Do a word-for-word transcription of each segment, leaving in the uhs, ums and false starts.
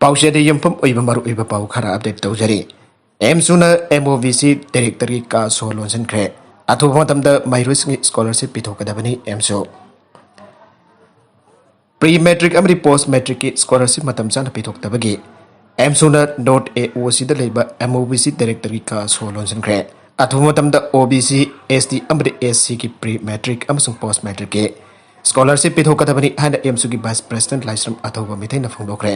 ꯑꯧꯁꯤꯗ ꯌꯨꯝꯐꯝ ꯑꯣꯏꯕ ꯃꯔꯨꯑꯣꯏꯕ ꯄꯥꯎ ꯈꯔ ꯑꯞꯗꯦꯠ ꯇꯧꯖꯔꯤ꯫ ꯑꯦꯝꯁꯨꯅ ꯑꯦꯝ ꯑꯣ ꯕꯤ ꯁꯤ ꯗꯥꯏꯔꯦꯛꯇꯔꯒꯤ ꯀꯥ ꯁꯣ ꯂꯣꯟꯁꯤꯟꯈ꯭ꯔꯦ꯫ ꯑꯊꯨꯕ ꯃꯇꯝꯗ ꯃꯍꯩꯔꯣꯏꯁꯤꯡꯒꯤ ꯁ꯭ꯀꯣꯂꯔꯁꯤꯞ ꯄꯤꯊꯣꯛꯀꯗꯕꯅꯤ ꯑꯦꯝꯁꯨ꯫ ꯄ꯭ꯔꯤ ꯃꯦꯇ꯭ꯔꯤꯛ ꯑꯃꯗꯤ ꯄꯣꯁ ꯃꯦꯇ꯭ꯔꯤꯛꯀꯤ ꯁ꯭ꯀꯣꯂꯔꯁꯤꯞ ꯃꯇꯝ ꯆꯥꯅ ꯄꯤꯊꯣꯛꯇꯕꯒꯤ ꯑꯦꯝꯁꯨꯅ ꯅꯣꯔꯠ ꯑꯦ ꯑꯣ ꯁꯤꯗ ꯂꯩꯕ ꯑꯦꯝ ꯑꯣ ꯕꯤ ꯁꯤ ꯗꯥꯏꯔꯦꯛꯇꯔꯒꯤ ꯀꯥ ꯁꯣ ꯂꯣꯟꯁꯤꯟꯈ꯭ꯔꯦ꯫ ꯑꯊꯨꯕ ꯃꯇꯝꯗ ꯑꯣ ꯕꯤ ꯁꯤ, ꯑꯦꯁ ꯇꯤ ꯑꯃꯗꯤ ꯑꯦꯁ ꯁꯤꯒꯤ ꯄ꯭ꯔꯤ ꯃꯦꯇ꯭ꯔꯤꯛ ꯑꯃꯁꯨꯡ ꯄꯣꯁ ꯃꯦꯇ꯭ꯔꯤꯛꯀꯤ ꯁ꯭ꯀꯣꯂꯔꯁꯤꯞ ꯄꯤꯊꯣꯛꯀꯗꯕꯅꯤ ꯍꯥꯏꯅ ꯑꯦꯝꯁꯨꯒꯤ ꯚꯥꯏꯁ ꯄ꯭ꯔꯦꯁꯤꯗꯦꯟꯠ ꯂꯥꯏꯁ꯭ꯔꯝ ꯑꯊꯧꯕ ꯃꯤꯊꯩꯅ ꯐꯣꯡꯗꯣꯛꯈ꯭ꯔꯦ꯫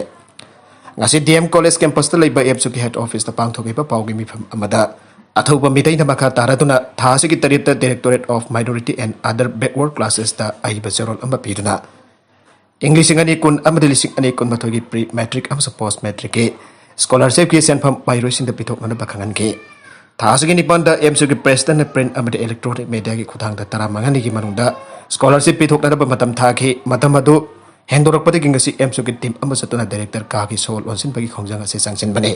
ꯉꯁꯤ ꯗꯤ ꯑꯦꯝ ꯀꯣꯂꯦꯖ ꯀꯦꯝꯄꯁꯇ ꯂꯩꯕ ꯑꯦꯝꯁꯨꯒꯤ ꯍꯦꯗ ꯑꯣꯐꯤꯁꯇ ꯄꯥꯡꯊꯣꯛꯈꯤꯕ ꯄꯥꯎꯒꯤ ꯃꯤꯐꯝ ꯑꯃꯗ ꯑꯊꯧꯕ ꯃꯤꯊꯩꯅ ꯃꯈꯥ ꯇꯥꯔꯗꯨꯅ ꯊꯥ ꯑꯁꯤꯒꯤ ꯇꯔꯦꯠꯇ Directorate of Minority and Other Backward Classesꯇ ꯑꯏꯕ ꯆꯦꯔꯣꯜ ꯑꯃ ꯄꯤꯗꯨꯅ ꯏꯪ ꯂꯤꯁꯤꯡ ꯑꯅꯤ ꯀꯨꯟ ꯑꯃꯗꯤ ꯂꯤꯁꯤꯡ ꯑꯅꯤ ꯀꯨꯟꯃꯥꯊꯣꯏꯒꯤ ꯄ꯭ꯔꯤ ꯃꯦꯇ꯭ꯔꯤꯛ ꯑꯃꯁꯨꯡ ꯄꯣꯁ ꯃꯦꯇ꯭ꯔꯤꯛꯀꯤ ꯁ꯭ꯀꯣꯂꯔꯁꯤꯞꯀꯤ ꯁꯦꯟꯐꯝ ꯃꯍꯩꯔꯣꯏꯁꯤꯡꯗ ꯄꯤꯊꯣꯛꯅꯅꯕ ꯈꯪꯍꯟꯈꯤ꯫ ꯊꯥ ꯑꯁꯤꯒꯤ ꯅꯤꯄꯥꯟꯗ ꯑꯦꯝꯁꯨꯒꯤ ꯄ꯭ꯔꯦꯁꯤꯗꯦꯟꯠꯅ ꯄ꯭ꯔꯤꯟꯠ ꯑꯃꯗꯤ ꯏꯂꯦꯛꯇ꯭ꯔꯣꯅꯤꯛ ꯃꯦꯗꯤꯌꯥꯒꯤ ꯈꯨꯠꯊꯥꯡꯗ ꯇꯔꯥꯃꯉꯥꯅꯤꯒꯤ ꯃꯅꯨꯡꯗ ꯁ꯭ꯀꯣꯂꯔꯁꯤꯞ ꯄꯤꯊꯣꯛꯅꯅꯕ ꯃꯇꯝ ꯊꯥꯈꯤ꯫ ꯃꯇꯝ ꯑꯗꯨ ꯍꯦꯟꯗꯣꯔꯛꯄꯗꯒꯤ ꯉꯁꯤ ꯑꯦꯝꯁꯨꯒꯤ ꯇꯤꯝ ꯑꯃ ꯆꯠꯇꯨꯅ ꯗꯥꯏꯔꯦꯛꯇꯔ ꯀꯥꯒꯤ ꯁꯣ ꯂꯣꯟꯁꯤꯟꯕꯒꯤ ꯈꯣꯡꯖꯪ ꯑꯁꯤ ꯆꯪꯁꯤꯟꯕꯅꯤ꯫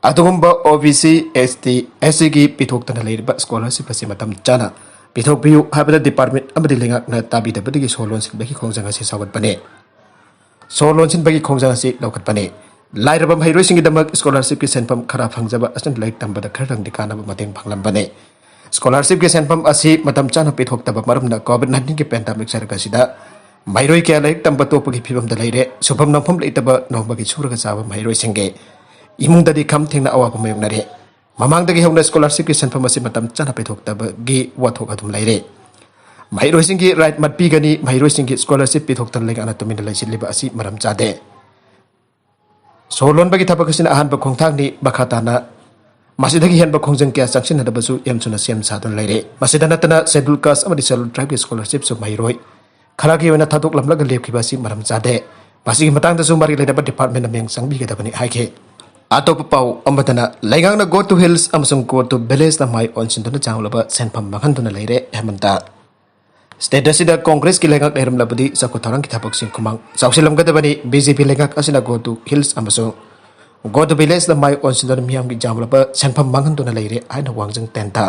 ꯑꯗꯨꯒꯨꯝꯕ ꯑꯣ ꯕꯤ ꯁꯤ, ꯑꯦꯁ ꯇꯤ, ꯑꯦꯁ ꯁꯤꯒꯤ ꯄꯤꯊꯣꯛꯇꯅ ꯂꯩꯔꯤꯕ ꯁ꯭ꯀꯣꯂꯔꯁꯤꯞ ꯑꯁꯤ ꯃꯇꯝ ꯆꯥꯅ ꯄꯤꯊꯣꯛꯄꯤꯌꯨ ꯍꯥꯏꯕꯗ ꯗꯤꯄꯥꯔꯠꯃꯦꯟꯠ ꯑꯃꯗꯤ ꯂꯩꯉꯥꯛꯅ ꯇꯥꯕꯤꯗꯕꯗꯒꯤ ꯁꯣ ꯂꯣꯟꯁꯤꯟꯕꯒꯤ ꯈꯣꯡꯖꯪ ꯑꯁꯤ ꯁꯧꯒꯠꯄꯅꯤ꯫ ꯁꯣ ꯂꯣꯟꯁꯤꯟꯕꯒꯤ ꯈꯣꯡꯖꯪ ꯑꯁꯤ ꯂꯧꯈꯠꯄꯅꯤ꯫ ꯂꯥꯏꯔꯕ ꯃꯍꯩꯔꯣꯏꯁꯤꯡꯒꯤꯗꯃꯛ ꯁ꯭ꯀꯣꯂꯔꯁꯤꯞꯀꯤ ꯁꯦꯟꯐꯝ ꯈꯔ ꯐꯪꯖꯕ ꯑꯁꯤꯅ ꯂꯥꯏꯔꯤꯛ ꯇꯝꯕꯗ ꯈꯔꯗꯪꯗꯤ ꯀꯥꯟꯅꯕ ꯃꯇꯦꯡ ꯐꯪꯂꯝꯕꯅꯤ꯫ ꯁ꯭ꯀꯣꯂꯔꯁꯤꯞꯀꯤ ꯁꯦꯟꯐꯝ ꯑꯁꯤ ꯃꯇꯝ ꯆꯥꯅ ꯄꯤꯊꯣꯛꯇꯕ ꯃꯔꯝꯅ ꯀꯣꯚꯤꯗ ꯅꯥꯏꯟꯇꯤꯟꯒꯤ ꯄꯦꯟꯗꯦꯃꯤꯛ ꯆꯩꯔꯛ ꯑꯁꯤꯗ ꯃꯍꯩꯔꯣꯏ ꯀꯌꯥ ꯂꯥꯏꯔꯤꯛ ꯇꯝꯕ ꯇꯣꯛꯄꯒꯤ ꯐꯤꯕꯝꯗ ꯂꯩꯔꯦ꯫ ꯁꯨꯐꯝ ꯅꯣꯝꯐꯝ ꯂꯩꯇꯕ ꯅꯣꯡꯃꯒꯤ ꯁꯨꯔꯒ ꯆꯥꯕ ꯃꯍꯩꯔꯣꯏꯁꯤꯡꯒꯤ ꯏꯃꯨꯡꯗꯗꯤ ꯈꯝ ꯊꯦꯡꯅ ꯑꯋꯥꯕ ꯃꯥꯌꯣꯛꯅꯔꯦ꯫ ꯃꯃꯥꯡꯗꯒꯤ ꯍꯧꯅ ꯁ꯭ꯀꯣꯂꯔꯁꯤꯞꯀꯤ ꯁꯦꯟꯐꯝ ꯑꯁꯤ ꯃꯇꯝ ꯆꯥꯅ ꯄꯤꯊꯣꯛꯇꯕꯒꯤ ꯋꯥꯊꯣꯛ ꯑꯗꯨꯝ ꯂꯩꯔꯦ꯫ ꯃꯍꯩꯔꯣꯏꯁꯤꯡꯒꯤ ꯔꯥꯏꯠ ꯃꯠꯄꯤꯒꯅꯤ, ꯃꯍꯩꯔꯣꯏꯁꯤꯡꯒꯤ ꯁ꯭ꯀꯣꯂꯔꯁꯤꯞ ꯄꯤꯊꯣꯛꯇꯅ ꯂꯩꯉꯥꯛꯅ ꯇꯨꯃꯤꯟꯅ ꯂꯩꯁꯤꯜꯂꯤꯕ ꯑꯁꯤ ꯃꯔꯝ ꯆꯥꯗꯦ꯫ ꯁꯣ ꯂꯣꯟꯕꯒꯤ ꯊꯕꯛ ꯑꯁꯤꯅ ꯑꯍꯥꯟꯕ ꯈꯣꯡꯊꯥꯡꯅꯤ꯫ ꯃꯈꯥ ꯇꯥꯅ ꯃꯁꯤꯗꯒꯤ ꯍꯦꯟꯕ ꯈꯣꯡꯖꯪ ꯀꯌꯥ ꯆꯪꯁꯤꯟꯅꯗꯕꯁꯨ ꯑꯦꯝꯁꯨꯅ ꯁꯦꯝ ꯁꯥꯗꯨꯅ ꯂꯩꯔꯦ꯫ ꯃꯁꯤꯗ ꯅꯠꯇꯅ ꯁꯦꯗ꯭ꯌꯨꯜ ꯀꯥꯁ ꯑꯃꯗꯤ ꯁꯦꯗ꯭ꯌꯨꯜ ꯇ꯭ꯔꯥꯏꯕꯀꯤ ꯁ꯭ꯀꯣꯂꯔꯁꯤꯞꯁꯨ ꯃꯍꯩꯔꯣꯏ ꯈꯔꯒꯤ ꯑꯣꯏꯅ ꯊꯥꯗꯣꯛꯂꯝꯂꯒ ꯂꯦꯞꯈꯤꯕ ꯑꯁꯤ ꯃꯔꯝ ꯆꯥꯗꯦ꯫ ꯃꯁꯤꯒꯤ ꯃꯇꯥꯡꯗꯁꯨ ꯃꯔꯤ ꯂꯩꯅꯕ ꯗꯤꯄꯥꯔꯠꯃꯦꯟꯠꯅ ꯃꯤꯠꯌꯦꯡ ꯆꯪꯕꯤꯒꯗꯕꯅꯤ ꯍꯥꯏꯈꯤ꯫ ꯑꯇꯣꯞꯄ ꯄꯥꯎ ꯑꯃꯗꯅ ꯂꯩꯉꯥꯛꯅ Go to Hills ꯑꯃꯁꯨꯡ Go to Villageꯅ ꯃꯥꯏ ꯑꯣꯟꯁꯤꯟꯗꯨꯅ ꯆꯥꯎꯂꯕ ꯁꯦꯟꯐꯝ ꯃꯥꯡꯍꯟꯗꯨꯅ ꯂꯩꯔꯦ꯫ ꯍꯦꯃꯟꯇ꯫ ꯁ꯭ꯇꯦꯠ ꯑꯁꯤꯗ ꯀꯣꯡꯒ꯭ꯔꯦꯁꯀꯤ ꯂꯩꯉꯥꯛ ꯂꯩꯔꯝꯂꯕꯗꯤ ꯆꯥꯎꯈꯠ ꯊꯧꯔꯥꯡꯒꯤ ꯊꯕꯛꯁꯤꯡ ꯈꯨꯃꯥꯡ ꯆꯥꯎꯁꯤꯜꯂꯝꯒꯗꯕꯅꯤ꯫ ꯕꯤ ꯖꯦ ꯄꯤ ꯂꯩꯉꯥꯛ ꯑꯁꯤꯅ Go to Hills ꯑꯃꯁꯨꯡ Go to Villageꯅ ꯃꯥꯏ ꯑꯣꯟꯁꯤꯟꯗꯨꯅ ꯃꯤꯌꯥꯝꯒꯤ ꯌꯥꯝꯂꯕ ꯁꯦꯟꯐꯝ ꯃꯥꯡꯍꯟꯗꯨꯅ ꯂꯩꯔꯦ ꯍꯥꯏꯅ ꯋꯥꯡꯖꯤꯡ ꯇꯦꯟꯊꯥ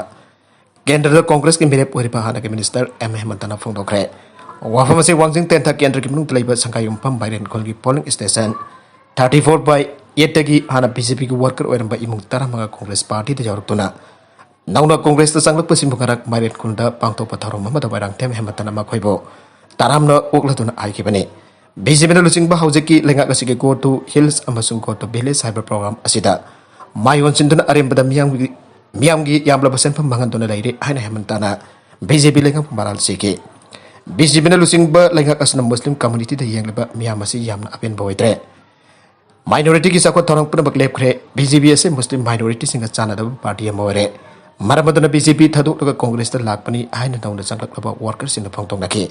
ꯀꯦꯟꯗ꯭ꯔꯗ ꯀꯣꯡꯒ꯭ꯔꯦꯁꯀꯤ ꯃꯤꯔꯦꯞ ꯑꯣꯏꯔꯤꯕ ꯍꯥꯟꯅꯒꯤ ꯃꯤꯅꯤꯁꯇꯔ ꯑꯦꯝ ꯍꯦꯃꯟꯇꯅ ꯐꯣꯡꯗꯣꯛꯈ꯭ꯔꯦ꯫ ꯋꯥꯐꯝ ꯑꯁꯤ ꯋꯥꯡꯖꯤꯡ ꯇꯦꯟꯊꯥ ꯀꯦꯟꯗ꯭ꯔꯒꯤ ꯃꯅꯨꯡꯗ ꯂꯩꯕ ꯁꯪꯒꯥꯏꯌꯨꯝꯐꯝ ꯕꯥꯏꯔꯦꯟꯈꯣꯜꯒꯤ polling station Thirty four by eight ꯇꯒꯤ ꯍꯥꯟꯅ BJP ꯒꯤ worker ꯑꯣꯏꯔꯝꯕ ꯏꯃꯨꯡ ꯇꯔꯥꯃꯉꯥ Congress party ꯗ ꯌꯥꯎꯔꯛꯇꯨꯅ ꯅꯧꯅ Congress ꯇ ꯆꯪꯂꯛꯄꯁꯤꯡꯕꯨ ꯉꯔꯥꯡ ꯃꯥꯏꯔꯦꯟ ꯈꯨꯜꯗ ꯄꯥꯡꯊꯣꯛꯄ ꯊꯧꯔꯝ ꯑꯃꯗ ꯃꯣꯏꯔꯥꯡꯊꯦꯝ ꯍꯦꯃꯟꯇꯅ ꯃꯈꯣꯏꯕꯨ ꯇꯔꯥꯝꯅ ꯑꯣꯛꯂꯗꯨꯅ ꯍꯥꯏꯈꯤꯕꯅꯤ꯫ BJP ꯅ ꯂꯨꯆꯤꯡꯕ ꯍꯧꯖꯤꯛꯀꯤ ꯂꯩꯉꯥꯛ ꯑꯁꯤꯒꯤ Go to Hills ꯑꯃꯁꯨꯡ Go to Village ꯍꯥꯏꯕ program ꯑꯁꯤꯗ ꯃꯥꯏ ꯑꯣꯟꯁꯤꯟꯗꯨꯅ ꯑꯔꯦꯝꯕꯗ ꯃꯤꯌꯥꯝꯒꯤ, ꯃꯤꯌꯥꯝꯒꯤ ꯌꯥꯝꯂꯕ ꯁꯦꯟꯐꯝ ꯃꯥꯡꯍꯟꯗꯨꯅ ꯂꯩꯔꯦ ꯍꯥꯏꯅ ꯍꯦꯃꯟꯇꯅ BJP ꯂꯩꯉꯥꯛꯄꯨ ꯃꯔꯥꯜ ꯁꯤꯈꯤ꯫ BJP ꯅ ꯂꯨꯆꯤꯡꯕ ꯂꯩꯉꯥꯛ ꯑꯁꯤꯅ Muslim community ꯗ ꯌꯦꯡꯂꯤꯕ ꯃꯤꯌꯥꯝ ꯑꯁꯤ ꯌꯥꯝꯅ ꯑꯄꯦꯟꯕ ꯑꯣꯏꯗ꯭ꯔꯦ꯫ Minority ꯒꯤ ꯆꯥꯎꯈꯠ ꯊꯧꯔꯥꯡ ꯄꯨꯝꯅꯃꯛ ꯂꯦꯞꯈ꯭ꯔꯦ꯫ BJP ꯑꯁꯤ Muslim minority ꯁꯤꯡꯒ ꯆꯥꯟꯅꯗꯕ party ꯑꯃ ꯑꯣꯏꯔꯦ꯫ ꯃꯔꯝ ꯑꯗꯨꯅ BJP ꯊꯥꯗꯣꯛꯂꯒ Congress ꯇ ꯂꯥꯛꯄꯅꯤ ꯍꯥꯏꯅ ꯅꯧꯅ ꯆꯪꯂꯛꯂꯕ worker ꯁꯤꯡꯅ ꯐꯣꯡꯗꯣꯛꯅꯈꯤ꯫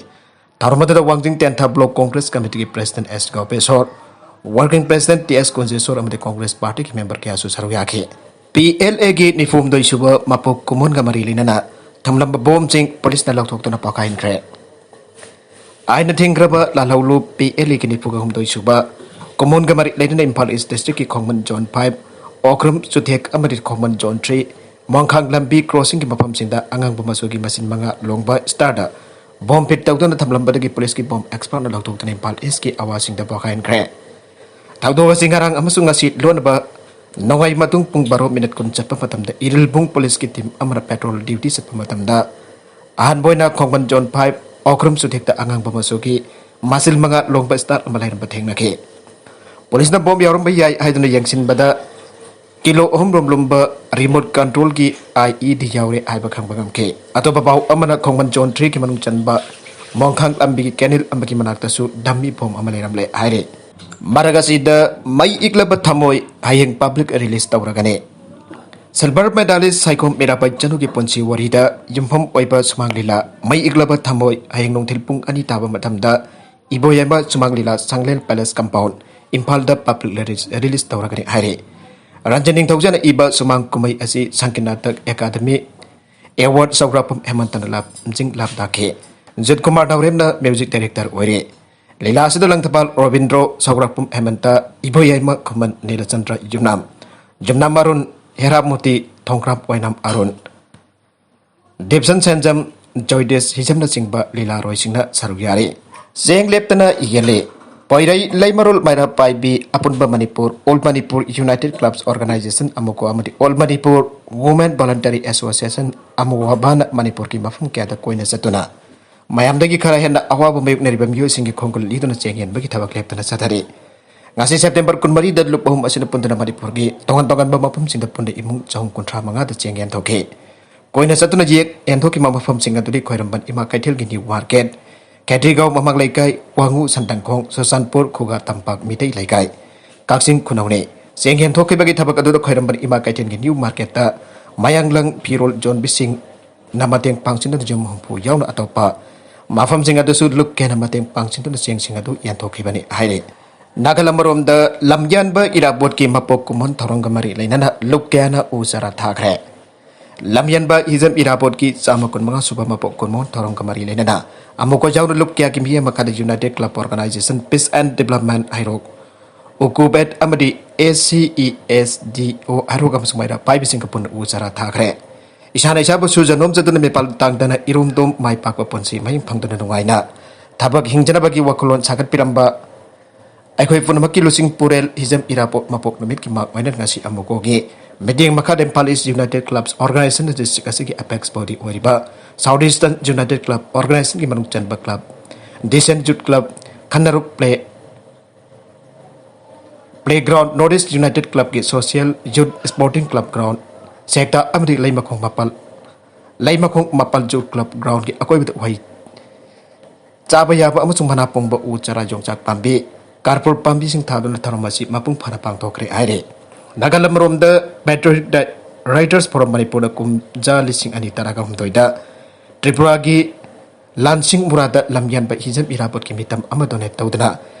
ꯊꯧꯔꯝ ꯑꯗꯨꯗ ꯋꯥꯡꯖꯤꯡ ꯇꯦꯟꯊꯥ Block Congress Committee ꯒꯤ President S ꯒꯣꯄꯦꯁꯣꯔ, Working President T S ꯀꯨꯟꯖꯦꯁꯣꯔ ꯑꯃꯗꯤ Congress party ꯒꯤ member ꯀꯌꯥꯁꯨ ꯁꯔꯨꯛ ꯌꯥꯈꯤ꯫ PLA ꯒꯤ ꯅꯤꯐꯨ ꯍꯨꯝꯗꯣꯏ ꯁꯨꯕ ꯃꯄꯣꯛ ꯀꯨꯝꯑꯣꯟꯒ ꯃꯔꯤ ꯂꯩꯅꯅ ꯊꯝꯂꯝꯕ ꯕꯣꯝꯁꯤꯡ ꯄꯨꯂꯤꯁꯅ ꯂꯧꯊꯣꯛꯇꯨꯅ ꯄꯣꯈꯥꯏꯍꯟꯈ꯭ꯔꯦ꯫ ꯑꯥꯏꯟꯅ ꯊꯤꯡꯈ꯭ꯔꯕ ꯂꯥꯜꯍꯧꯂꯨꯞ PLA ꯒꯤ ꯅꯤꯐꯨ ꯍꯨꯝꯗꯣꯏ ꯁꯨꯕ ꯀꯨꯝꯑꯣꯟꯒ ꯃꯔꯤ ꯂꯩꯅꯅ ꯏꯝꯐꯥꯜ East district ꯀꯤ ꯈꯣꯡꯃꯟ Zone five, ꯑꯣꯀ꯭ꯔꯨꯝ ꯆꯨꯊꯦꯛ ꯑꯃꯗꯤ ꯈꯣꯡꯃꯟ Zone three, ꯃꯣꯡꯈꯥꯡ ꯂꯝꯕꯤ crossing ꯒꯤ ꯃꯐꯝꯁꯤꯡꯗ ꯑꯉꯥꯡꯕ ꯃꯆꯨꯒꯤ ꯃꯁꯤꯡ ꯃꯉꯥ ꯂꯣꯡꯕ star ꯗ ꯕꯣꯝ fit ꯇꯧꯗꯨꯅ ꯊꯝꯂꯝꯕꯗꯒꯤ ꯄꯨꯂꯤꯁꯀꯤ ꯕꯣꯝ expert ꯅ ꯂꯧꯊꯣꯛꯇꯨꯅ ꯏꯝꯐꯥꯜ East ꯀꯤ ꯑꯋꯥꯁꯤꯡꯗ ꯄꯣꯈꯥꯏꯍꯟꯈ꯭ꯔꯦ꯫ ꯊꯧꯗꯣꯛ ꯑꯁꯤ ꯉꯔꯥꯡ ꯑꯃꯁꯨꯡ ꯉꯁꯤ ꯂꯣꯟꯅꯕ ꯅꯣꯡꯌꯥꯏ ꯃꯇꯨꯡ ꯄꯨꯡ ꯕꯥꯔꯣ ꯃꯤꯅꯠ ꯀꯨꯟ ꯆꯠꯄ ꯃꯇꯝꯗ ꯏꯔꯤꯜꯕꯨꯡ ꯄꯨꯂꯤꯁꯀꯤ team ꯑꯃꯅ patrol duty ꯆꯠꯄ ꯃꯇꯝꯗ ꯑꯍꯥꯟꯕ ꯑꯣꯏꯅ ꯈꯣꯡꯕꯟ Zone five ꯑꯣꯀ꯭ꯔꯨꯝ ꯆꯨꯊꯦꯛꯇ ꯑꯉꯥꯡꯕ ꯃꯆꯨꯒꯤ ꯃꯁꯤꯜ ꯃꯉꯥ ꯂꯣꯡꯕ star ꯑꯃ ꯂꯩꯔꯝꯕ ꯊꯦꯡꯅꯈꯤ꯫ ꯄꯨꯂꯤꯁꯅ ꯕꯣꯝ ꯌꯥꯎꯔꯝꯕ ꯌꯥꯏ ꯍꯥꯏꯗꯨꯅ ꯌꯦꯡꯁꯤꯟꯕꯗ ꯀꯤꯂꯣ ꯑꯍꯨꯝ ꯔꯣꯝ ꯂꯨꯝꯕ remote control ꯒꯤ IED ꯌꯥꯎꯔꯦ ꯍꯥꯏꯕ ꯈꯪꯕ ꯉꯝꯈꯤ꯫ ꯑꯇꯣꯞꯄ ꯄꯥꯎ ꯑꯃꯅ ꯈꯣꯡꯕꯟ Zone three ꯒꯤ ꯃꯅꯨꯡ ꯆꯟꯕ ꯃꯣꯡꯈꯥꯡ ꯂꯝꯕꯤꯒꯤ canal ꯑꯃꯒꯤ ꯃꯅꯥꯛꯇꯁꯨ dummy bomb ꯑꯃ ꯂꯩꯔꯝꯂꯦ ꯍꯥꯏꯔꯤ꯫ ꯃꯔꯛ ꯑꯁꯤꯗ ꯃꯩ ꯏꯛꯂꯕ ꯊꯃꯣꯏ ꯍꯌꯦꯡ public release ꯇꯧꯔꯒꯅꯤ꯫ Silver medalist Saikhom Mirabai ꯆꯅꯨꯒꯤ ꯄꯨꯟꯁꯤ ꯋꯥꯔꯤꯗ ꯌꯨꯝꯐꯝ ꯑꯣꯏꯕ ꯁꯨꯃꯥꯡ ꯂꯤꯂꯥ ꯃꯩ ꯏꯛꯂꯕ ꯊꯃꯣꯏ ꯍꯌꯦꯡ ꯅꯨꯡꯊꯤꯜ ꯄꯨꯡ ꯑꯅꯤ ꯇꯥꯕ ꯃꯇꯝꯗ ꯏꯕꯣꯌꯥꯏꯃ ꯁꯨꯃꯥꯡ ꯂꯤꯂꯥ ꯁꯪꯂꯦꯟ Palace compound ꯏꯝꯐꯥꯜꯗ public release, release ꯇꯧꯔꯒꯅꯤ ꯍꯥꯏꯔꯤ꯫ ꯔꯟꯖꯟ ꯅꯤꯡꯊꯧꯖꯅ ꯏꯕ ꯁꯨꯃꯥꯡ ꯀꯨꯝꯍꯩ ꯑꯁꯤ ꯁꯪꯀꯤꯠ ꯅꯥꯇꯛ ꯑꯦꯀꯥꯗꯃꯤ award ꯁꯧꯒ꯭ꯔꯥꯛꯄꯝ ꯍꯦꯃꯟꯇꯅ ꯂꯝꯖꯤꯡ ꯂꯝꯇꯥꯛꯈꯤ꯫ ꯖꯤꯠ ꯀꯨꯃꯥꯔ ꯅꯥꯎꯔꯦꯝꯅ music director ꯑꯣꯏꯔꯤ꯫ ꯂꯤꯂꯥ ꯑꯁꯤꯗ ꯂꯪꯊꯕꯥꯜ ꯔꯣꯕꯤꯟꯗ꯭ꯔꯣ, ꯁꯧꯒ꯭ꯔꯥꯛꯄꯝ ꯍꯦꯃꯟꯇ, ꯏꯕꯣꯌꯥꯏꯃ ꯈꯨꯃꯟ ꯅꯤꯂꯆꯟꯗ꯭ꯔ ꯌꯨꯝꯅꯥꯝ, ꯌꯨꯝꯅꯥꯝ ꯑꯔꯨꯟ, ꯍꯦꯔꯥꯃꯣꯇꯤ, ꯊꯣꯡꯈ꯭ꯔꯥꯝ ꯑꯣꯏꯅꯥꯝ ꯑꯔꯨꯟ, ꯗꯦꯕꯁꯟ ꯁꯦꯟꯖꯝ, ꯖꯣꯏꯗꯦꯁ ꯍꯤꯖꯝꯅꯆꯤꯡꯕ ꯂꯤꯂꯥꯔꯣꯏꯁꯤꯡꯅ ꯁꯔꯨꯛ ꯌꯥꯔꯤ꯫ ꯆꯦꯡ ꯂꯦꯞꯇꯅ ꯌꯦꯜꯂꯤ꯫ ꯄꯣꯏꯔꯩ, ꯂꯩꯃꯔꯣꯜ, ꯃꯩꯔꯥ ꯄꯥꯏꯕꯤ, ꯑꯄꯨꯟꯕ Manipur, All Manipur United Clubs Organization, ꯑꯃꯨꯀꯣ ꯑꯃꯗꯤ All Manipur Women Voluntary Association, ꯑꯃꯨꯋꯥꯕꯥꯅ ꯃꯅꯤꯄꯨꯔꯒꯤ ꯃꯐꯝ ꯀꯌꯥꯗ ꯀꯣꯏꯅ ꯆꯠꯇꯨꯅ ꯃꯌꯥꯝꯗꯒꯤ ꯈꯔ ꯍꯦꯟꯅ ꯑꯋꯥꯕ ꯃꯥꯌꯣꯛꯅꯔꯤꯕ ꯃꯤꯑꯣꯏꯁꯤꯡꯒꯤ ꯈꯣꯡꯒꯨꯜ ꯂꯤꯗꯨꯅ ꯆꯦꯡ ꯌꯦꯟꯕꯒꯤ ꯊꯕꯛ ꯂꯦꯞꯇꯅ ꯆꯠꯊꯔꯤ꯫ ꯉꯁꯤ September ꯀꯨꯟꯃꯔꯤꯗ ꯂꯨꯞ ꯑꯍꯨꯝ ꯑꯁꯤꯅ ꯄꯨꯟꯗꯨꯅ ꯃꯅꯤꯄꯨꯔꯒꯤ ꯇꯣꯉꯥꯟ ꯇꯣꯉꯥꯟꯕ ꯃꯐꯝꯁꯤꯡꯗ ꯄꯨꯟꯅ ꯏꯃꯨꯡ ꯆꯍꯨꯝ ꯀꯨꯟꯊ꯭ꯔꯥ ꯃꯉꯥꯗ ꯆꯦꯡ ꯌꯦꯟꯊꯣꯛꯈꯤ꯫ ꯀꯣꯏꯅ ꯆꯠꯇꯨꯅ ꯌꯦꯛ ꯌꯦꯟꯊꯣꯛꯈꯤꯕ ꯃꯐꯝꯁꯤꯡ ꯑꯗꯨꯗꯤ ꯈ꯭ꯋꯥꯏꯔꯝꯕꯟ ꯏꯃꯥ ꯀꯩꯊꯦꯜꯒꯤ ꯅ꯭ꯌꯨ ꯃꯥꯔꯀꯦꯠ, ꯈꯦꯇ꯭ꯔꯤꯒꯥꯎ ꯃꯃꯥꯡ ꯂꯩꯀꯥꯏ, ꯋꯥꯉꯨ ꯁꯟꯗꯪꯈꯣꯡ, ꯆꯨꯔꯆꯥꯟꯄꯨꯔ ꯈꯨꯒꯥ ꯇꯝꯄꯥꯛ ꯃꯤꯇꯩ ꯂꯩꯀꯥꯏ, ꯀꯛꯆꯤꯡ ꯈꯨꯅꯧꯅꯤ꯫ ꯆꯦꯡ ꯌꯦꯟꯊꯣꯛꯈꯤꯕꯒꯤ ꯊꯕꯛ ꯑꯗꯨꯗ ꯈ꯭ꯋꯥꯏꯔꯝꯕꯟ ꯏꯃꯥ ꯀꯩꯊꯦꯜꯒꯤ ꯅ꯭ꯌꯨ ꯃꯥꯔꯀꯦꯠꯇ ꯃꯌꯥꯡꯂꯪ ꯐꯤꯔꯣꯜ ꯌꯣꯟꯕꯤꯁꯤꯡꯅ ꯃꯇꯦꯡ ꯄꯥꯡꯁꯤꯟꯗꯨꯅ ꯌꯨꯝ ꯍꯨꯝꯐꯨ ꯌꯥꯎꯅ ꯑꯇꯣꯞꯄ ꯃꯐꯝꯁꯤꯡ ꯑꯗꯨꯁꯨ ꯂꯨꯞ ꯀꯦꯅ ꯃꯇꯦꯡ ꯄꯥꯡꯁꯤꯟꯗꯨꯅ ꯆꯦꯡꯁꯤꯡ ꯑꯗꯨ ꯌꯦꯟꯊꯣꯛꯈꯤꯕꯅꯤ ꯍꯥꯏꯔꯤ꯫ ꯅꯥꯒꯜ ꯑꯃꯔꯣꯝꯗ, ꯂꯝꯌꯥꯟꯕ ꯏꯔꯥꯕꯣꯠꯀꯤ ꯃꯄꯣꯛ ꯀꯨꯝꯑꯣꯟ ꯊꯧꯔꯝꯒ ꯃꯔꯤ ꯂꯩꯅꯅ ꯂꯨꯞ ꯀꯌꯥꯅ ꯎ ꯆꯥꯔꯥ ꯊꯥꯈ꯭ꯔꯦ꯫ ꯂꯝꯌꯥꯟꯕ ꯍꯤꯖꯝ ꯏꯔꯥꯕꯣꯠꯀꯤ ꯆꯥꯝꯃ ꯀꯨꯟꯃꯉꯥ ꯁꯨꯕ ꯃꯄꯣꯛ ꯀꯨꯝꯑꯣꯟ ꯊꯧꯔꯝꯒ ꯃꯔꯤ ꯂꯩꯅꯅ ꯑꯃꯨꯛꯀ ꯌꯥꯎꯅ ꯂꯨꯞ ꯀꯌꯥꯒꯤ ꯃꯤꯠꯌꯦꯡ ꯃꯈꯥꯗ United Club Organization, Peace and Development ꯍꯩꯔꯣꯛ, ꯎꯀꯨꯕꯦꯠ ꯑꯃꯗꯤ A C E S D O ꯍꯩꯔꯣꯛ ꯑꯃꯁꯨꯡ ꯃꯩꯔꯥ ꯄꯥꯏꯕꯤꯁꯤꯡꯒ ꯄꯨꯟꯅ ꯎ ꯆꯥꯔꯥ ꯊꯥꯈ꯭ꯔꯦ꯫ ꯏꯁꯥꯅ ꯏꯁꯥꯕꯨ ꯁꯨꯖ ꯅꯣꯝꯖꯗꯨꯅ ꯃꯤꯄꯥꯜ ꯇꯥꯡꯗꯅ ꯏꯔꯣꯝꯗꯣꯝ ꯃꯥꯏ ꯄꯥꯛꯄ ꯄꯨꯟꯁꯤ ꯃꯍꯤꯡ ꯐꯪꯗꯨꯅ ꯅꯨꯡꯉꯥꯏꯅ ꯊꯕꯛ ꯍꯤꯡꯖꯅꯕꯒꯤ ꯋꯥꯈꯜꯂꯣꯟ ꯁꯥꯒꯠꯄꯤꯔꯝꯕ ꯑꯩꯈꯣꯏ ꯄꯨꯝꯅꯃꯛꯀꯤ ꯂꯨꯆꯤꯡ ꯄꯨꯔꯦꯜ ꯍꯤꯖꯝ ꯏꯔꯥꯕꯣꯠ ꯃꯄꯣꯛ ꯅꯨꯃꯤꯠꯀꯤ ꯃꯥꯛ ꯑꯣꯏꯅ ꯉꯁꯤ ꯑꯃꯨꯛꯀꯣꯒꯤ ꯃꯤꯠꯌꯦꯡ ꯃꯈꯥꯗ Imphal East United Clubs Organization district ꯑꯁꯤꯒꯤ apex body ꯑꯣꯏꯔꯤꯕ South Eastern United Club Organizationꯒꯤ ꯃꯅꯨꯡ ꯆꯟꯕ club, Decent Youth Club, ꯈꯟꯅꯔꯨꯛ play playground, North East United Clubꯀꯤ social youth sporting club ground, ꯁꯦꯛꯇꯥ ꯑꯃꯗꯤ ꯂꯩꯃꯈꯣꯡ ꯃꯄꯥꯜ, ꯂꯩꯃꯈꯣꯡ ꯃꯄꯥꯜ youth club groundꯀꯤ ꯑꯀꯣꯏꯕꯗ ꯎꯍꯩ ꯆꯥꯕ ꯌꯥꯕ ꯑꯃꯁꯨꯡ ꯃꯅꯥ ꯄꯣꯡꯕ ꯎ ꯆꯥꯔꯥ, ꯌꯣꯡꯆꯥꯛ ꯄꯥꯝꯕꯤ, ꯀꯥꯔꯄꯨꯔ ꯄꯥꯝꯕꯤꯁꯤꯡ ꯊꯥꯗꯨꯅ ꯊꯧꯔꯝ ꯑꯁꯤ ꯃꯄꯨꯡ ꯐꯥꯅ ꯄꯥꯡꯊꯣꯛꯈ꯭ꯔꯦ ꯍꯥꯏꯔꯤ꯫ ꯅꯥꯒꯥꯂꯦꯟ ꯑꯃꯔꯣꯝꯗ, Patriotic Writers Forum ꯃꯅꯤꯄꯨꯔꯅ ꯀꯨꯝꯖꯥ ꯂꯤꯁꯤꯡ ꯑꯅꯤ ꯇꯔꯥꯒ ꯍꯨꯝꯗꯣꯏꯗ ꯇ꯭ꯔꯤꯄꯨꯔꯥꯒꯤ ꯂꯥꯟꯁꯤꯡ ꯃꯨꯔꯥꯗ ꯂꯝꯌꯥꯟꯕ ꯍꯤꯖꯝ ꯏꯔꯥꯕꯣꯠꯀꯤ ꯃꯤꯇꯝ ꯑꯃ donate ꯇꯧꯗꯨꯅ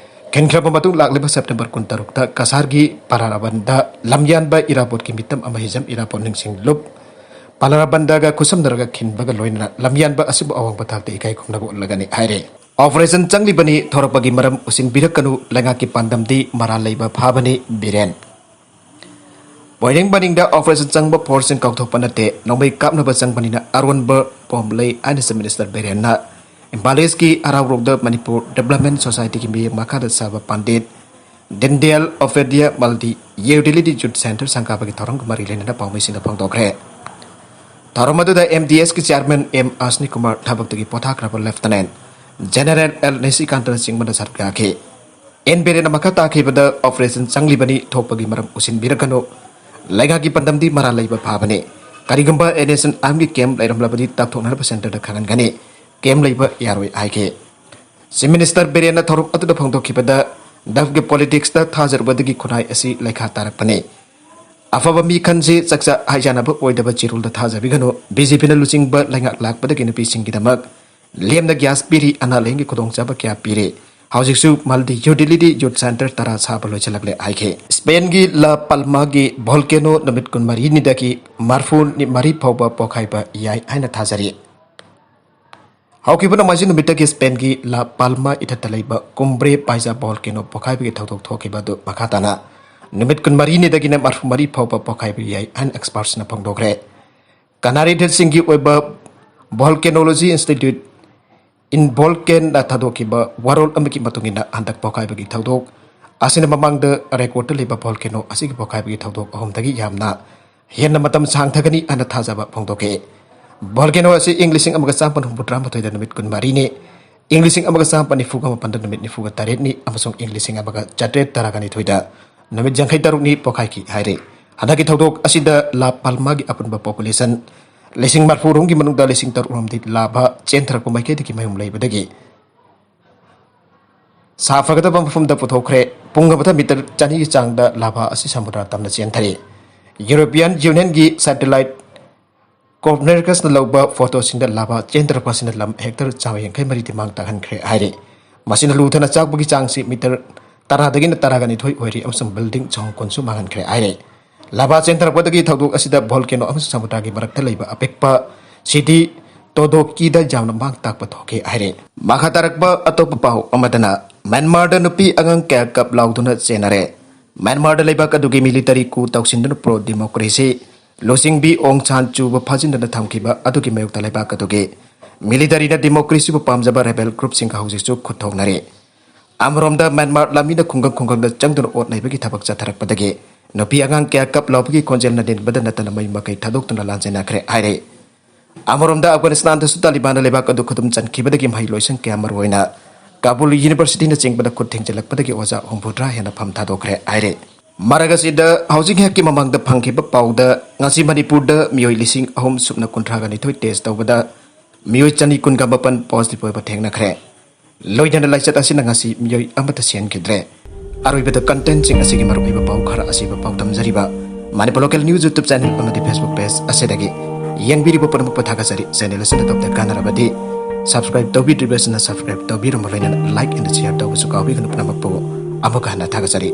ꯈꯤꯟꯈ꯭ꯔꯕ ꯃꯇꯨꯡ, ꯂꯥꯛꯂꯤꯕ September ꯀꯨꯟꯇꯔꯨꯛꯇ ꯀꯁꯥꯔꯒꯤ ꯄꯥꯂꯥꯔꯕꯟꯗ ꯂꯝꯌꯥꯟꯕ ꯏꯔꯥꯕꯣꯠꯀꯤ ꯃꯤꯇꯝ ꯑꯃ ꯍꯤꯖꯝ ꯏꯔꯥꯕꯣꯠ ꯅꯤꯡꯁꯤꯡ ꯂꯨꯞ ꯄꯥꯂꯥꯔꯕꯟꯗꯒ ꯈꯨꯠꯁꯝꯅꯔꯒ ꯈꯤꯟꯕꯒ ꯂꯣꯏꯅꯅ ꯂꯝꯌꯥꯟꯕ ꯑꯁꯤꯕꯨ ꯑꯋꯥꯡꯕ ꯊꯥꯛꯇ ꯏꯀꯥꯏ ꯈꯨꯝꯅꯕ ꯎꯠꯂꯒꯅꯤ ꯍꯥꯏꯔꯦ꯫ Operation ꯆꯪꯂꯤꯕꯅꯤ, ꯊꯣꯔꯛꯄꯒꯤ ꯃꯔꯝ ꯎꯁꯤꯟꯕꯤꯔꯛꯀꯅꯨ, ꯂꯩꯉꯥꯛꯀꯤ ꯄꯥꯟꯗꯝꯗꯤ ꯃꯔꯥꯜ ꯂꯩꯕ ꯐꯥꯕꯅꯤ, ꯕꯤꯔꯦꯟ꯫ ꯄꯣꯏꯔꯦꯡ ꯃꯅꯤꯡꯗ operation ꯆꯪꯕ forceꯁꯤꯡ ꯀꯥꯎꯊꯣꯛꯄ ꯅꯠꯇꯦ, ꯅꯣꯡꯃꯩ ꯀꯥꯞꯅꯕ ꯆꯪꯕꯅꯤꯅ ꯑꯔꯣꯟꯕ ꯄꯣꯝ ꯂꯩ ꯍꯥꯏꯅ Chief Minister ꯕꯤꯔꯦꯟꯅ ꯏꯝꯐꯥꯜ ꯏꯁꯀꯤ ꯑꯔꯥꯎꯔꯣꯛꯗ ꯃꯅꯤꯄꯨꯔ ꯗꯦꯕꯂꯞꯃꯦꯟ ꯁꯣꯁꯥꯏꯇꯤꯒꯤ ꯃꯤꯌꯦꯡ ꯃꯈꯥꯗ ꯁꯥꯕ Pandit Dindayal Upadhyay multi utility youth centre ꯁꯪꯒꯥꯕꯒꯤ ꯊꯧꯔꯝꯒ ꯃꯔꯤ ꯂꯩꯅꯅ ꯄꯥꯎꯃꯤꯁꯤꯡꯗ ꯐꯣꯡꯗꯣꯛꯈ꯭ꯔꯦ꯫ ꯊꯧꯔꯝ ꯑꯗꯨꯗ ꯑꯦꯝ ꯗꯤ ꯑꯦꯁꯀꯤ ꯆꯤꯌꯥꯔꯃꯦꯟ ꯑꯦꯝ ꯑꯁꯅꯤ ꯀꯨꯃꯥꯔ, ꯊꯕꯛꯇꯒꯤ ꯄꯣꯊꯥꯈ꯭ꯔꯕ ꯂꯦꯐꯇꯅꯦꯟ ꯖꯦꯅꯦꯔꯦꯜ ꯑꯦꯜ ꯅꯤꯁꯤꯀꯥꯟꯇꯅꯆꯤꯡꯕꯅ ꯁꯔꯨꯛ ꯌꯥꯈꯤ꯫ ꯑꯦꯟ ꯕꯤꯔꯦꯟꯅ ꯃꯈꯥ ꯇꯥꯈꯤꯕꯗ, ꯑꯣꯄꯔꯦꯁꯟ ꯆꯪꯂꯤꯕꯅꯤ, ꯊꯣꯛꯄꯒꯤ ꯃꯔꯝ ꯎꯁꯤꯟꯕꯤꯔꯛꯀꯅꯨ꯫ ꯂꯩꯉꯥꯛꯀꯤ ꯄꯥꯟꯗꯝꯗꯤ ꯃꯔꯥꯜ ꯂꯩꯕ ꯐꯥꯕꯅꯤ꯫ ꯀꯔꯤꯒꯨꯝꯕ ꯑꯦꯟ ꯑꯦꯁ ꯑꯦꯟ ꯑꯥꯔꯝꯒꯤ ꯀꯦꯝꯞ ꯂꯩꯔꯝꯂꯕꯗꯤ ꯇꯥꯛꯊꯣꯛꯅꯅꯕ ꯁꯦꯟꯇꯔꯗ ꯈꯪꯍꯟꯒꯅꯤ꯫ ꯀꯦꯝꯞ ꯂꯩꯕ ꯌꯥꯔꯣꯏ ꯍꯥꯏꯈꯤ꯫ ꯆꯤꯐ ꯃꯤꯅꯤꯁꯇꯔ ꯕꯤꯔꯦꯟꯅ ꯊꯧꯔꯝ ꯑꯗꯨꯗ ꯐꯣꯡꯗꯣꯛꯈꯤꯕꯗ, ꯗꯐꯀꯤ ꯄꯣꯂꯤꯇꯤꯛꯁꯇ ꯊꯥꯖꯔꯨꯕꯗꯒꯤ ꯈꯨꯟꯅꯥꯏ ꯑꯁꯤ ꯂꯩꯈꯥ ꯇꯥꯔꯛꯄꯅꯤ꯫ ꯑꯐꯕ ꯃꯤ ꯈꯟꯁꯤ ꯆꯥꯛꯆꯥ ꯍꯩꯖꯥꯟꯅꯕ ꯑꯣꯏꯗꯕ ꯆꯤꯔꯨꯜꯗ ꯊꯥꯖꯕꯤꯒꯅꯨ꯫ ꯕꯤ ꯖꯦ ꯄꯤꯅ ꯂꯨꯆꯤꯡꯕ ꯂꯩꯉꯥꯛ ꯂꯥꯛꯄꯗꯒꯤ ꯅꯨꯄꯤꯁꯤꯡꯒꯤꯗꯃꯛ ꯂꯦꯝꯅ ꯒ꯭ꯌꯥꯁ ꯄꯤꯔꯤ, ꯑꯅꯥ ꯂꯥꯏꯌꯦꯡꯒꯤ ꯈꯨꯗꯣꯡꯆꯥꯕ ꯀꯌꯥ ꯄꯤꯔꯤ꯫ ꯍꯧꯖꯤꯛꯁꯨ ꯃꯜꯇꯤ ꯌꯨꯇꯤꯂꯤꯇꯤ ꯌꯨꯠ ꯁꯦꯟꯇꯔ ꯇꯔꯥ ꯁꯥꯕ ꯂꯣꯏꯁꯤꯜꯂꯛꯂꯦ ꯍꯥꯏꯈꯤ꯫ ꯁ꯭ꯄꯦꯟꯒꯤ ꯂꯥ ꯄꯥꯜꯃꯥꯒꯤ ꯚꯣꯜꯀꯦꯅꯣ ꯅꯨꯃꯤꯠ ꯀꯨꯟꯃꯔꯤꯅꯤꯗꯒꯤ ꯃꯔꯐꯨ ꯃꯔꯤ ꯐꯥꯎꯕ ꯄꯣꯈꯥꯏꯕ ꯌꯥꯏ ꯍꯥꯏꯅ ꯊꯥꯖꯔꯤ꯫ ꯍꯧꯈꯤꯕ ꯅꯣꯡꯃꯥꯏꯖꯤꯡ ꯅꯨꯃꯤꯠꯇꯒꯤ ꯁ꯭ꯄꯦꯟꯒꯤ ꯂꯥ ꯄꯥꯜꯃꯥ ꯏꯊꯠꯇ ꯂꯩꯕ ꯀꯨꯝꯕ꯭ꯔꯦ ꯄꯥꯏꯖꯥ ꯚꯣꯜꯀꯦꯅꯣ ꯄꯣꯈꯥꯏꯕꯒꯤ ꯊꯧꯗꯣꯛ ꯊꯣꯛꯈꯤꯕ ꯑꯗꯨ ꯃꯈꯥ ꯇꯥꯅ ꯅꯨꯃꯤꯠ ꯀꯨꯟꯃꯔꯤꯅꯤꯗꯒꯤꯅ ꯃꯔꯐꯨ ꯃꯔꯤ ꯐꯥꯎꯕ ꯄꯣꯈꯥꯏꯕ ꯌꯥꯏ ꯍꯥꯏꯅ ꯑꯦꯛꯁꯄꯔꯠꯁꯤꯡꯅ ꯐꯣꯡꯗꯣꯛꯈ꯭ꯔꯦ꯫ ꯀꯅꯥꯔꯤ ꯏꯊꯠꯁꯤꯡꯒꯤ ꯑꯣꯏꯕ ꯚꯣꯜꯀꯦꯅꯣꯂꯣꯖꯤ ꯏꯟꯁꯇꯤꯇ꯭ꯌꯨꯠ ꯏꯟꯚꯣꯜꯀꯦꯟꯅ ꯊꯥꯗꯣꯛꯈꯤꯕ ꯋꯥꯔꯣꯜ ꯑꯃꯒꯤ ꯃꯇꯨꯡ ꯏꯟꯅ, ꯍꯟꯗꯛ ꯄꯣꯈꯥꯏꯕꯒꯤ ꯊꯧꯗꯣꯛ ꯑꯁꯤꯅ ꯃꯃꯥꯡꯗ ꯔꯦꯀꯣꯔꯗꯇ ꯂꯩꯕ ꯚꯣꯜꯀꯦꯅꯣ ꯑꯁꯤꯒꯤ ꯄꯣꯈꯥꯏꯕꯒꯤ ꯊꯧꯗꯣꯛ ꯑꯍꯨꯝꯗꯒꯤ ꯌꯥꯝꯅ ꯍꯦꯟꯅ ꯃꯇꯝ ꯁꯥꯡꯊꯒꯅꯤ ꯍꯥꯏꯅ ꯊꯥꯖꯕ ꯐꯣꯡꯗꯣꯛꯈꯤ꯫ ꯚꯣꯜꯀꯦꯅꯣ ꯑꯁꯤ ꯏꯪ ꯂꯤꯁꯤꯡ ꯑꯃꯒ ꯆꯥꯃꯥꯄꯟ ꯍꯨꯝꯐꯨꯇꯔꯥꯃꯥꯊꯣꯏꯗ ꯅꯨꯃꯤꯠ ꯀꯨꯟꯃꯔꯤꯅꯤ, ꯏꯪ ꯂꯤꯁꯤꯡ ꯑꯃꯒ ꯆꯥꯃꯥꯄꯟ ꯅꯤꯐꯨꯒ ꯃꯥꯄꯟꯗ ꯅꯨꯃꯤꯠ ꯅꯤꯐꯨꯒ ꯇꯔꯦꯠꯅꯤ ꯑꯃꯁꯨꯡ ꯏꯪ ꯂꯤꯁꯤꯡ ꯑꯃꯒ ꯆꯥꯇ꯭ꯔꯦꯠ ꯇꯔꯥꯒ ꯅꯤꯊꯣꯏꯗ ꯅꯨꯃꯤꯠ ꯌꯥꯡꯈꯩ ꯇꯔꯨꯛꯅꯤ ꯄꯣꯈꯥꯏꯈꯤ ꯍꯥꯏꯔꯤ꯫ ꯍꯟꯗꯛꯀꯤ ꯊꯧꯗꯣꯛ ꯑꯁꯤꯗ ꯂꯥ ꯄꯥꯜꯃꯥꯒꯤ ꯑꯄꯨꯟꯕ ꯄꯣꯄꯨꯂꯦꯁꯟ ꯂꯤꯁꯤꯡ ꯃꯔꯐꯨ ꯔꯣꯝꯒꯤ ꯃꯅꯨꯡꯗ ꯂꯤꯁꯤꯡ ꯇꯔꯨꯛ ꯔꯣꯝꯗꯤ ꯂꯥꯚꯥ ꯆꯦꯟꯊꯔꯛꯄ ꯃꯥꯏꯀꯩꯗꯒꯤ ꯃꯌꯨꯝ ꯂꯩꯕꯗꯒꯤ ꯁꯥꯐꯒꯗꯕ ꯃꯐꯝꯗ ꯄꯨꯊꯣꯛꯈ꯭ꯔꯦ꯫ ꯄꯨꯡ ꯑꯃꯗ ꯃꯤꯇꯔ ꯆꯅꯤꯒꯤ ꯆꯥꯡꯗ ꯂꯥꯚꯥ ꯑꯁꯤ ꯁꯃꯨꯗ꯭ꯔ ꯇꯝꯅ ꯆꯦꯟꯊꯔꯤ꯫ ꯌꯨꯔꯣꯄꯤꯌꯟ ꯌꯨꯅꯤꯌꯟꯒꯤ ꯁꯦꯇꯦꯂꯥꯏꯠ ꯀꯣꯄꯔꯅꯤꯀꯁꯅ ꯂꯧꯕ ꯐꯣꯇꯣꯁꯤꯡꯗ ꯂꯥꯚꯥ ꯆꯦꯟꯊꯔꯛꯄ ꯑꯁꯤꯅ ꯂꯝ ꯍꯦꯛꯇꯔ ꯆꯥꯝꯃ ꯌꯥꯡꯈꯩ ꯃꯔꯤꯗꯤ ꯃꯥꯡ ꯇꯥꯛꯍꯟꯈ꯭ꯔꯦ ꯍꯥꯏꯔꯤ꯫ ꯃꯁꯤꯅ ꯂꯨꯊꯅ ꯆꯥꯛꯄꯒꯤ ꯆꯥꯡꯁꯤ ꯃꯤꯇꯔ ꯇꯔꯥꯗꯒꯤꯅ ꯇꯔꯥꯒ ꯅꯤꯊꯣꯏ ꯑꯣꯏꯔꯤ ꯑꯃꯁꯨꯡ ꯕꯤꯜꯗꯤꯡ ꯆꯍꯨꯝ ꯀꯨꯟꯁꯨ ꯃꯥꯡꯍꯟꯈ꯭ꯔꯦ ꯍꯥꯏꯔꯤ꯫ ꯂꯥꯚꯥ ꯆꯦꯟꯊꯔꯛꯄꯗꯒꯤ ꯊꯧꯗꯣꯛ ꯑꯁꯤꯗ ꯚꯣꯜꯀꯦꯅꯣ ꯑꯃꯁꯨꯡ ꯁꯃꯨꯗ꯭ꯔꯒꯤ ꯃꯔꯛꯇ ꯂꯩꯕ ꯑꯄꯤꯛꯄ ꯁꯤꯇꯤ ꯇꯣꯗꯣꯀꯤꯗ ꯌꯥꯝꯅ ꯃꯥꯡ ꯇꯥꯛꯄ ꯊꯣꯛꯈꯤ ꯍꯥꯏꯔꯤ꯫ ꯃꯈꯥ ꯇꯥꯔꯛꯄ ꯑꯇꯣꯞꯄ ꯄꯥꯎ ꯑꯃꯗꯅ, ꯃ꯭ꯌꯥꯟꯃꯥꯔꯗ ꯅꯨꯄꯤ ꯑꯉꯥꯡ ꯀꯌꯥ ꯀꯞ ꯂꯥꯎꯗꯨꯅ ꯆꯦꯟꯅꯔꯦ꯫ ꯃ꯭ꯌꯥꯟꯃꯥꯔꯗ ꯂꯩꯕꯥꯛ ꯑꯗꯨꯒꯤ ꯃꯤꯂꯤꯇꯔꯤ coup ꯇꯧꯁꯤꯟꯗꯨꯅ ꯄ꯭ꯔꯣ ꯗꯤꯃꯣꯀ꯭ꯔꯦꯁꯤ ꯂꯨꯆꯤꯡꯕꯤ ꯑꯣꯡ ꯁꯥꯟ ꯆꯨꯕꯨ ꯐꯥꯖꯤꯟꯗꯨꯅ ꯊꯝꯈꯤꯕ ꯑꯗꯨꯒꯤ ꯃꯥꯌꯣꯛꯇ ꯂꯩꯕꯥꯛ ꯑꯗꯨꯒꯤ ꯃꯤꯂꯤꯇꯔꯤꯅ ꯗꯤꯃꯣꯀ꯭ꯔꯦꯁꯤꯕꯨ ꯄꯥꯝꯖꯕ ꯔꯦꯕꯦꯜ ꯒ꯭ꯔꯨꯞꯁꯤꯡꯒ ꯍꯧꯖꯤꯛꯁꯨ ꯈꯨꯠ ꯊꯣꯛꯅꯔꯤ꯫ ꯑꯃꯔꯣꯝꯗ ꯃ꯭ꯌꯥꯟꯃꯥꯔ ꯂꯥꯟꯃꯤꯅ ꯈꯨꯡꯒꯪ ꯈꯨꯡꯒꯪꯗ ꯆꯪꯗꯨꯅ ꯑꯣꯠ ꯅꯩꯕꯒꯤ ꯊꯕꯛ ꯆꯠꯊꯔꯛꯄꯗꯒꯤ ꯅꯨꯄꯤ ꯑꯉꯥꯡ ꯀꯌꯥ ꯀꯞ ꯂꯥꯎꯕꯒꯤ ꯈꯣꯟꯖꯦꯜꯅ ꯅꯤꯟꯕꯗ ꯅꯠꯇꯅ ꯃꯩ ꯃꯀꯩ ꯊꯥꯗꯣꯛꯇꯨꯅ ꯂꯥꯟꯖꯦꯟꯅꯈ꯭ꯔꯦ ꯍꯥꯏꯔꯤ꯫ ꯑꯃꯔꯣꯝꯗ ꯑꯐꯒꯥꯅꯤꯁꯇꯥꯟꯗꯁꯨ ꯇꯥꯂꯤꯕꯥꯟꯅ ꯂꯩꯕꯥꯛ ꯑꯗꯨ ꯈꯨꯗꯨꯝ ꯆꯟꯈꯤꯕꯗꯒꯤ ꯃꯍꯩꯂꯣꯏꯁꯪ ꯀꯌꯥ, ꯃꯔꯨꯑꯣꯏꯅ ꯀꯥꯕꯨꯜ ꯌꯨꯅꯤꯚꯔꯁꯤꯇꯤꯅꯆꯤꯡꯕꯗ ꯈꯨꯠ ꯊꯤꯡꯖꯤꯜꯂꯛꯄꯗꯒꯤ ꯑꯣꯖꯥ ꯍꯨꯝꯐꯨꯇꯔꯥ ꯍꯦꯟꯅ ꯐꯝ ꯊꯥꯗꯣꯛꯈ꯭ꯔꯦ ꯍꯥꯏꯔꯤ꯫ ꯃꯔꯛ ꯑꯁꯤꯗ ꯍꯧꯖꯤꯛ ꯉꯥꯏꯍꯥꯛꯀꯤ ꯃꯃꯥꯡꯗ ꯐꯪꯈꯤꯕ ꯄꯥꯎꯗ ꯉꯁꯤ ꯃꯅꯤꯄꯨꯔꯗ ꯃꯤꯑꯣꯏ ꯂꯤꯁꯤꯡ ꯑꯍꯨꯝ ꯁꯨꯞꯅ ꯀꯨꯟꯊ꯭ꯔꯥꯒ ꯅꯤꯊꯣꯏ ꯇꯦꯁ ꯇꯧꯕꯗ ꯃꯤꯑꯣꯏ ꯆꯅꯤ ꯀꯨꯟꯒ ꯃꯥꯄꯟ ꯄꯣꯖꯤꯇꯤꯚ ꯑꯣꯏꯕ ꯊꯦꯡꯅꯈ꯭ꯔꯦ꯫ ꯂꯣꯏꯅꯅ ꯂꯥꯏꯆꯠ ꯑꯁꯤꯅ ꯉꯁꯤ ꯃꯤꯑꯣꯏ ꯑꯃꯠꯇ ꯁꯤꯍꯟꯈꯤꯗ꯭ꯔꯦ꯫ ꯑꯔꯣꯏꯕꯗ ꯀꯟꯇꯦꯟꯁꯤꯡ ꯑꯁꯤꯒꯤ ꯃꯔꯨꯑꯣꯏꯕ ꯄꯥꯎ ꯈꯔ ꯑꯁꯤꯕ ꯄꯥꯎꯗꯝꯖꯔꯤꯕ Manipur local news YouTube channel ꯑꯃꯗꯤ ꯐꯦꯁꯕꯨꯛ ꯄꯦꯖ ꯑꯁꯤꯗꯒꯤ ꯌꯦꯡꯕꯤꯔꯤꯕ ꯄꯨꯝꯅꯃꯛꯄꯨ ꯊꯥꯒꯠꯆꯔꯤ꯫ ꯆꯦꯅꯦꯜ ꯑꯁꯤꯅ ꯑꯇꯣꯞꯄꯗ ꯀꯥꯟꯅꯔꯕꯗꯤ ꯁꯕꯁꯀ꯭ꯔꯥꯏꯕ ꯇꯧꯕꯤꯗ꯭ꯔꯤꯕꯁꯤꯅ ꯁꯕꯁꯀ꯭ꯔꯥꯏꯕ ꯇꯧꯕꯤꯔꯝꯕ ꯂꯣꯏꯅꯅ ꯂꯥꯏꯛ ꯑꯦꯟ ꯁꯤꯌꯔ ꯇꯧꯕꯁꯨ ꯀꯥꯎꯕꯤꯒꯅꯨ꯫ ꯄꯨꯝꯅꯃꯛꯄꯨ ꯑꯃꯨꯛꯀ ꯍꯟꯅ ꯊꯥꯒꯠꯆꯔꯤ꯫